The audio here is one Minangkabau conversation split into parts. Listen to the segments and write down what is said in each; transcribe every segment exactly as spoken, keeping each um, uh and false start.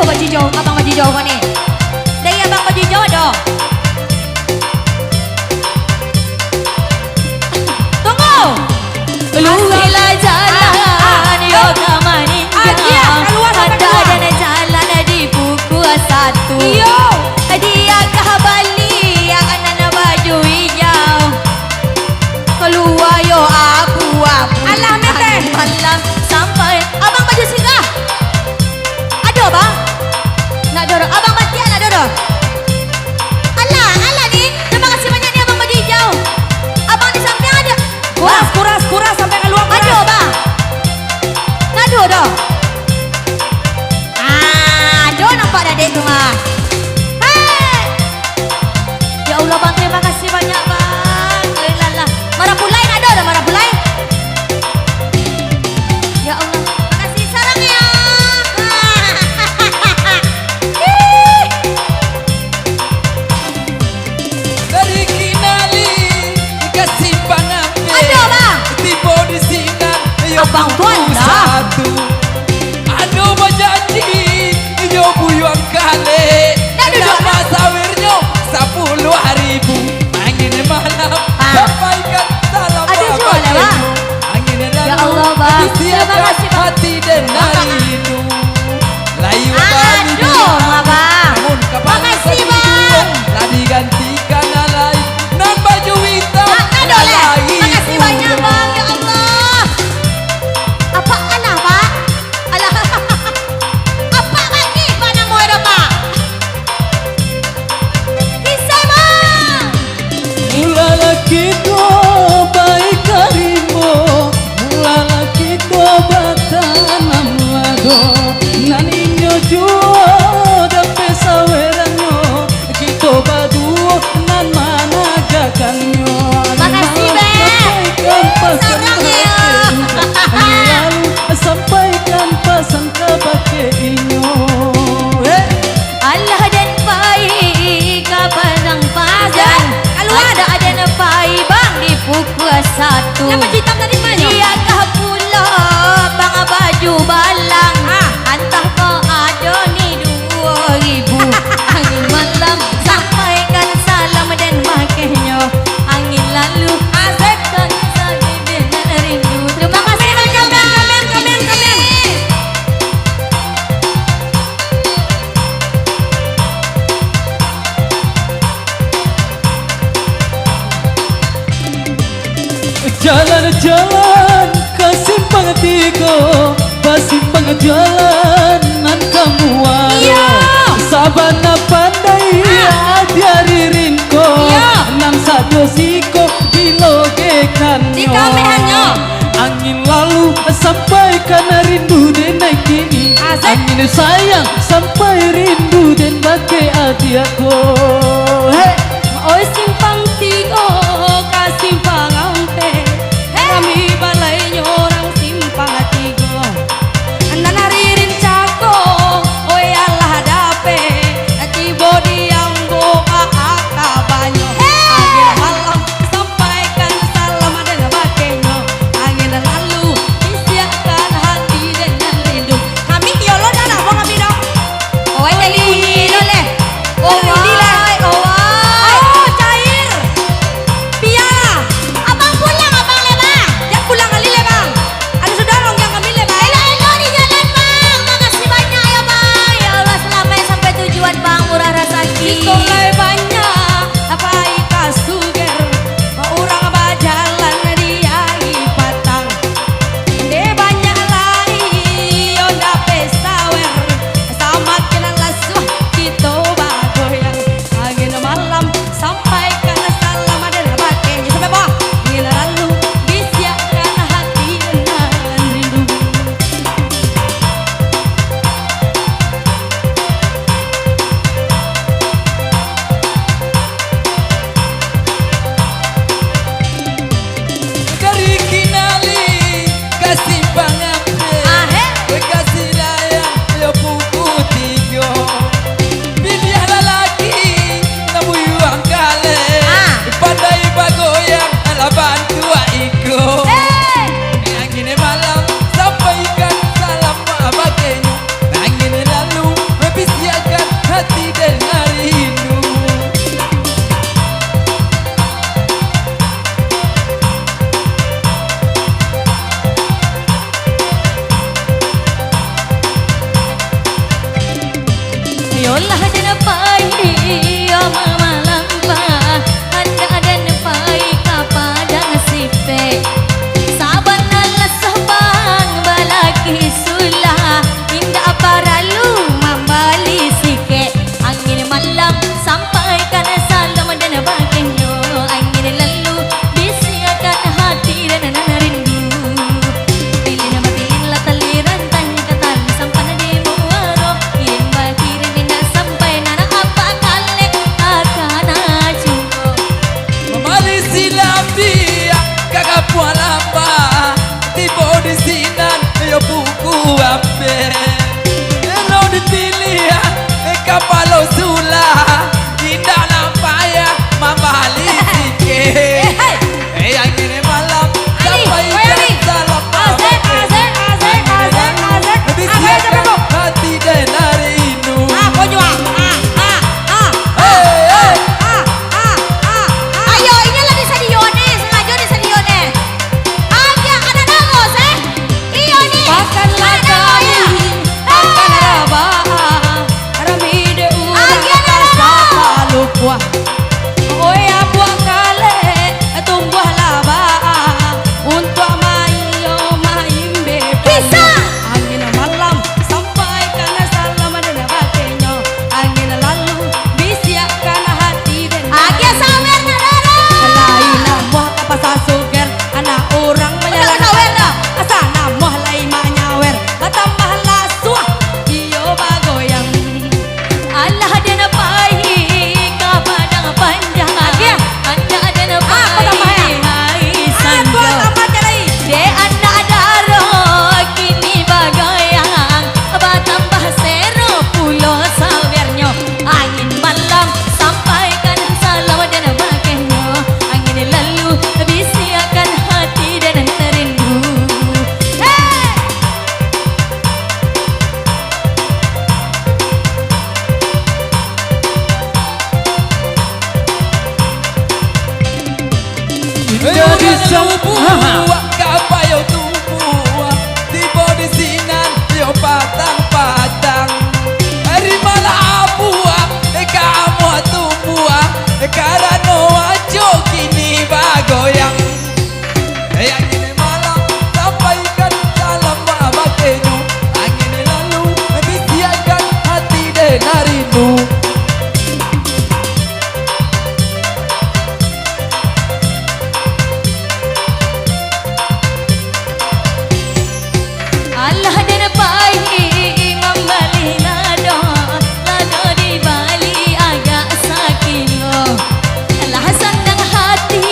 Baju hijau, abang baju hijau ko ni. Dari abang baju hijau ado. Tunggu. Kalua lah jalan, ah, ah, yo ah, ka maninjau. Ah, iya, kalua sampai kalua. Ada jalan di pukua satu. Iyo. Dia ka bali, ya, nan baju hijau. Kalua yo abu-abu. Alah, mete. Malam sampai. Abang baju sirah. Ado, Bang? Ndak ado doh. Abang batiak ndak ado doh. Alah, alah ni. Terima kasih banyak ni, Abang baju hijau. Abang di sampiang ado. Kuras, kuras, kuras, sampai kalua, kuras. Ado, Bang? Ndak ado doh. Ah, ado nampak dak dek tu mah. Hei! Ya Allah, Bang, terima kasih banyak, Bang. Oi, lalah. Marapulai ndak ado doh, marapulai? Ya Allah, makasih, sarang ya. Dari Kinali ka Simpang Ampek. Ado, Bang. Tibo di sinan, yo Abang Tuan lah. Satu. Ado bajanji, inyo buyuang kalek. Dah duduk, dah. Nama sawirnyo sapuluah ribu. Angin malam, ah, sampaikan salam. Ado juo lah, Bang. Angin lalu, ya Allah, Bang. Terima kasih, Bang. Hati den rindu. Layu bali. Aduh, Abang. Namun kapalo. Makasih, Bang. Lah digantikan alai. Nan baju hitam. Ah, aduh, lah. Makasih banyak, Bang. Ya Allah. Apa alah, Pak? Alah. Apak bagi, Pak, namo ado, Pak? Kisah, Bang. Mulalah kito baik ka rimbo, mulalah kito batanam lado, nan inyo juo dapek sawerannyo, kito baduo nan managakannyo. Makasih, Bang. Sampaikan pasan. Sarang, ya. Lalu sampaikan pasan kabake inyo. Hei! Alah den pai ka Padang Panjang. Alah, kalua. Antah den pai, Bang, di pukua satu. Nan baju hitam tadi ma nyo? Iyo kah pulo, Bang, baju balang. Ah. Antah ko ado ni duo ribu. Angin malam, sampaikan salam den bakenyo. Angin lalu, asepkan sajo den nan rindu. Terima kasih banyak, Bang. Komen, komen, komen, komen. Jalan-jalan ka simpang tigo, basimpang jalan nan ka muaro. Iyo. Sabana pandai, ah, adia ririn ko, iyo, nan sado siko dilogekannyo. Dikamehannyo. Angin lalu sampaikan rindu den nan kini. Asik. Angin sayang sampai rindu den bakeh adiak ko. Hei. Oi simpang tigo ka simpang ampek. Hei. Rami balainyo urang simpang tigo. Nan ririn cako, oi alah dapek. Tibo di ambo ka akabanyo. Hei. Angin malam sampaikan salam den bakenyo. Angin lalu bisiakkan hati den nan rindu. Kami yo lo dah lah, buang kami dah. Oi, tadi bunyi lo leh. Oi, oi. Indak paralu mambali sikek. Angin malam sampaikan salam dan bakenyo. Angin lalu bisiakan hati dan nan rindu. Pilin batilin lah tali rantang, ka tali sampan di muaro. Kirim bakirim indak sampai, nan apa kalek takana juo. Mambali silambiang ka kapuang lambah, tibo di sinan yo puku ampek. Elo dipiliah kapalo sulah, indak lah payah mambali sikek. Eh, hai. Eh, angin malam, Ali, sampaikan salam. Asik, asik, asik, asik, asik. Bisiakan hati dan rindu. Ah, kau jua. Ah, ah, ah. Eh, eh. Ah, ah, ah, ah. Ayo, inyo lah di sadio ne, sangajo di sadio ne. Agiah anak daro, eh. Iyo ni. Pakanlah anak daro, yo. Kami, pakan rabah, rami dek urang. Agiah anak daro. Sapa lupuah. Oi, abuak kalek, tumbuah labah, untuak main yo main bebas. Bisa. Angin malam, sampaikan salam dan bakenyo. Angin lalu, bisiakan hati dan agiah sawer nak daro. Lain namuah ka pasa suger, anak urang manyalah sawer dah. Asa namuah lai manyawer, batambah lasuah, iyo bagoyang. Alah den pai ka Padang Panjang. Agiah. Andak den pai hai sanjo. Dek anak daro kini bagoyang, batambah sero pulo sawernyo. Angin malam sampaikan salam dan bakenyo. Angin lalu bisiakan hati dan rindu. Hei! Inyo di sambuak ka payo tumbuah, tibo di sinan yo patang-patang. Ari malah abuak ka amuah tumbuah, karano ajo kini bagoyang. Angin malam sampaikan salam bakenyo. Angin lalu bisiakan hati den rindu. Alah den pai mambali lado, lado dibali agak sakilo. Alah sanang hati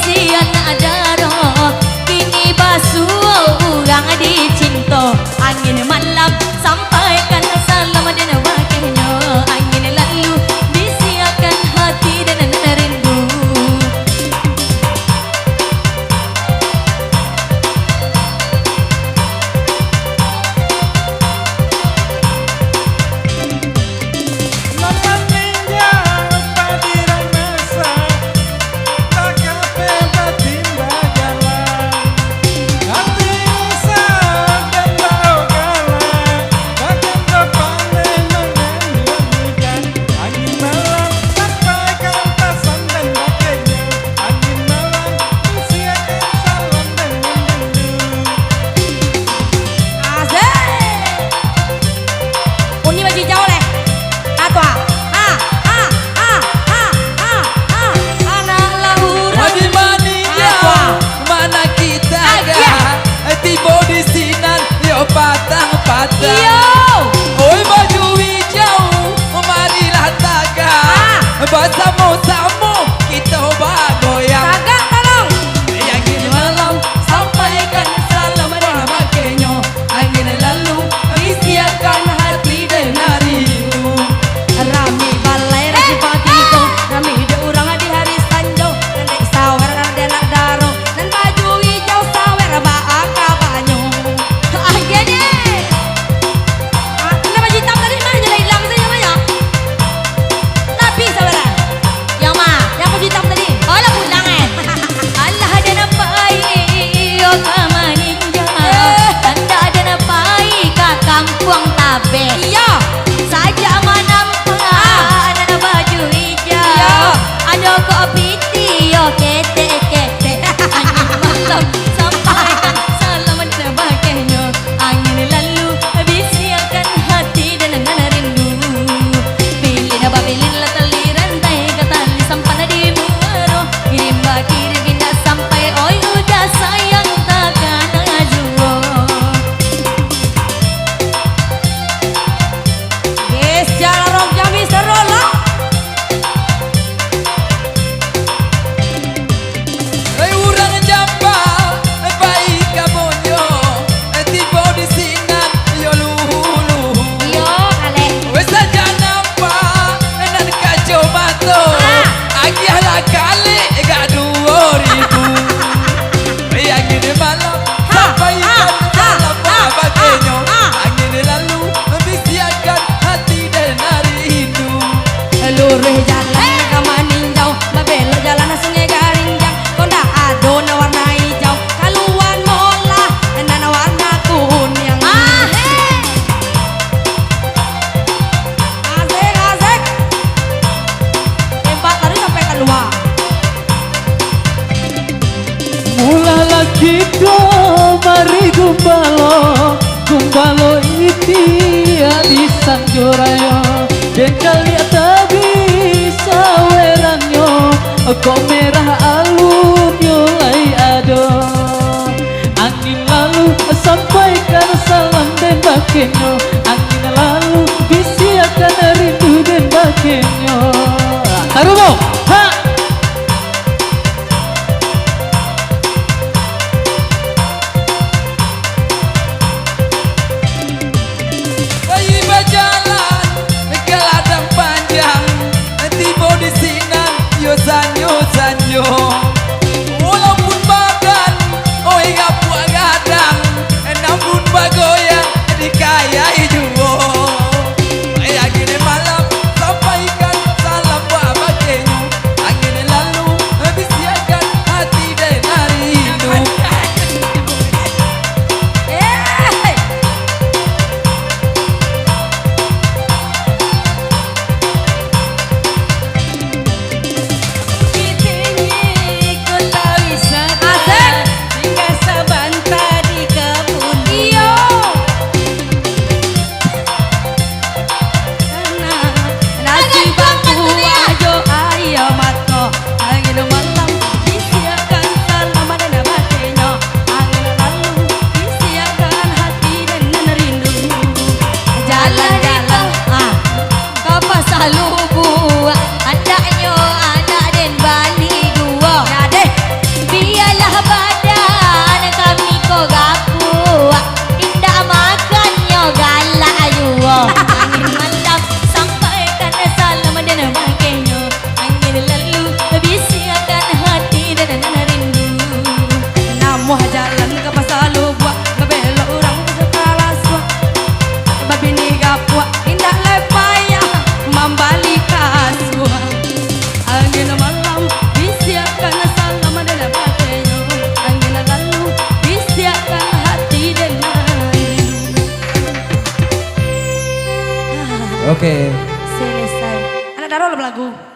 si anak daro, kini basuo urang dicinto. Angin malam sampaikan salam dan bakenyo. Angin lalu bisiakan hati dan rindu. Angin malam, sampaikan pasan dan bakenyo. Angin malam, bisiakan salam dan rindu. Asik. Uni baju hijau leh. Atua. Ha, ha, ha, ha, ha, ha. Anak Lahura. Mani-mani Atua. Mana kita ga? Tibo di sinan, yo patang-patang. Iyo. Oi, baju hijau, marilah tagak. Ah. Basamo-samo kito bagoyang. Tagak, tolong. Angin malam, sampaikan salam dan bakenyo. Angin lalu, bisiakan hati den rindu. Rami balai, rami pagi ko, rami dek urang di hari sanjo. Nan dek sawer, nan dek anak daro. Nan baju hijau sawer baa kabanyo. Agiah deh. Angin lalu bisiakan hati den rindu. Luruih jalan ka Maninjau, babelok jalan Sungai Garinjang. Kok ndak ado nan warna ijau, kalua molah nan warna kuniang. Asik, asik. Tembak tadi sampai kalua. Mulalah kito mari gumbalo, gumbalo itiak di sanjo rayo. Den kaliak tabik sawerannyo, kok merah alunnyo lai ado. Angin lalu sampaikan salam den bakenyo, angin lalu bisiakan rindu den bakenyo. Tarubo, ha! Pai bajalan ka ladang panjang, tibo di sinan yo sanjo-sanjo. Walaupun badan, oi, gapuak gadang, namun bagoyang dikayai juo. Pai angin malam, sampaikan salam buat bakenyo. Angin lalu bisiakan hati den rindu. Eh. Bukittinggi, kota wisata. Asik. Singgah sabanta di kabun. Iyo. Nasi bakuah jo aia mato. Angin malam bisiakan salam den bakenyo. Angin lalu bisiakan hati den nan rindu. Jalan-jalan, ah, ka Pasa Lubuak, andaknyo anak den bali duo. Nah, deh. Bialah badan kami ko gapuak, indak makannyo galak juo. Angin malam sampaikan salam den bakenyo. Angin lalu bisiakan hati den nan rindu. Namuah jalan ka Pasa Lubuak, babelok urang ka Suka Lasuak. Babini gapuak, indak lai payah mambali kasuah. Angin malam bisiakan salam den bakenyo. Angin lalu bisiakan hati den nan rindu. Oke. Selesai. Anak Daro lah balagu.